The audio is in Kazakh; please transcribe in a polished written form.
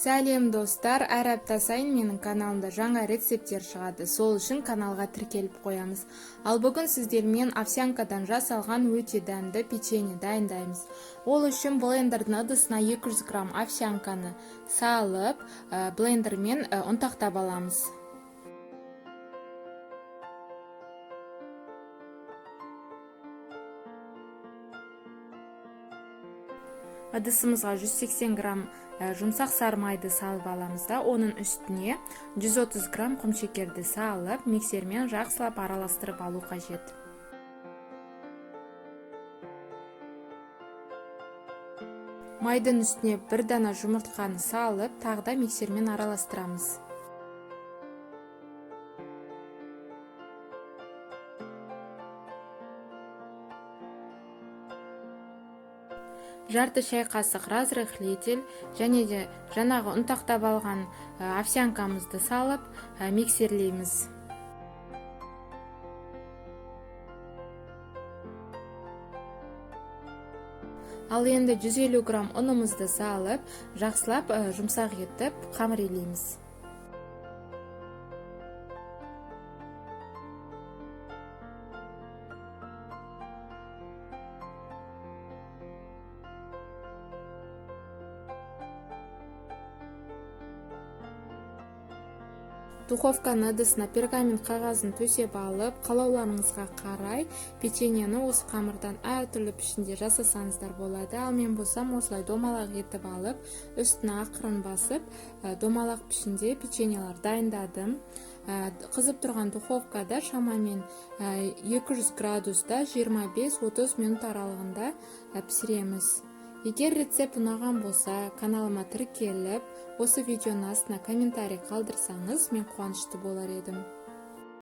Сәлем, достар! Әр апта сайын менің каналымда жаңа рецепттер шығады. Сол үшін каналға тіркеліп қоямыз. Ал бүгін сіздермен овсянкадан жасалған өте дәмді печенье дайындаймыз. Ол үшін блендердің ыдысына 200 грамм овсянканы салып, блендермен ұнтақтап аламыз. Ыдысымызға 180 грамм жұмсақ сары майды салып аламыз да, оның үстіне 130 грамм құмшекерді салып, миксермен жақсылап араластырып алу қажет. Майдың үстіне бір дана жұмыртқаны салып, тағы да миксермен араластырамыз. Жарты шай қасық разрыхлитель және де жаңағы ұнтақтап алған овсянкамызды салып, миксерлейміз. Ал енді 150 грамм ұнымызды салып, жақсылап жұмсақ етіп қамыр илейміз. Духовканың ыдысына пергамент қағазын төсеп алып, қалауларыңызға қарай печеньені осы қамырдан әртүрлі пішінде жасасаңыздар болады. Ал мен болсам, осылай домалақ етіп алып, үстіне ақырын басып, домалақ пішінде печеньелар дайындадым. Қызып тұрған духовкада шамамен 200 градуста 25-30 минут аралығында пісіреміз. Егер рецепт ұнаған болса, каналыма тіркеліп, осы видеоның астына комментарий қалдырсаңыз, мен қуанышты болар едім.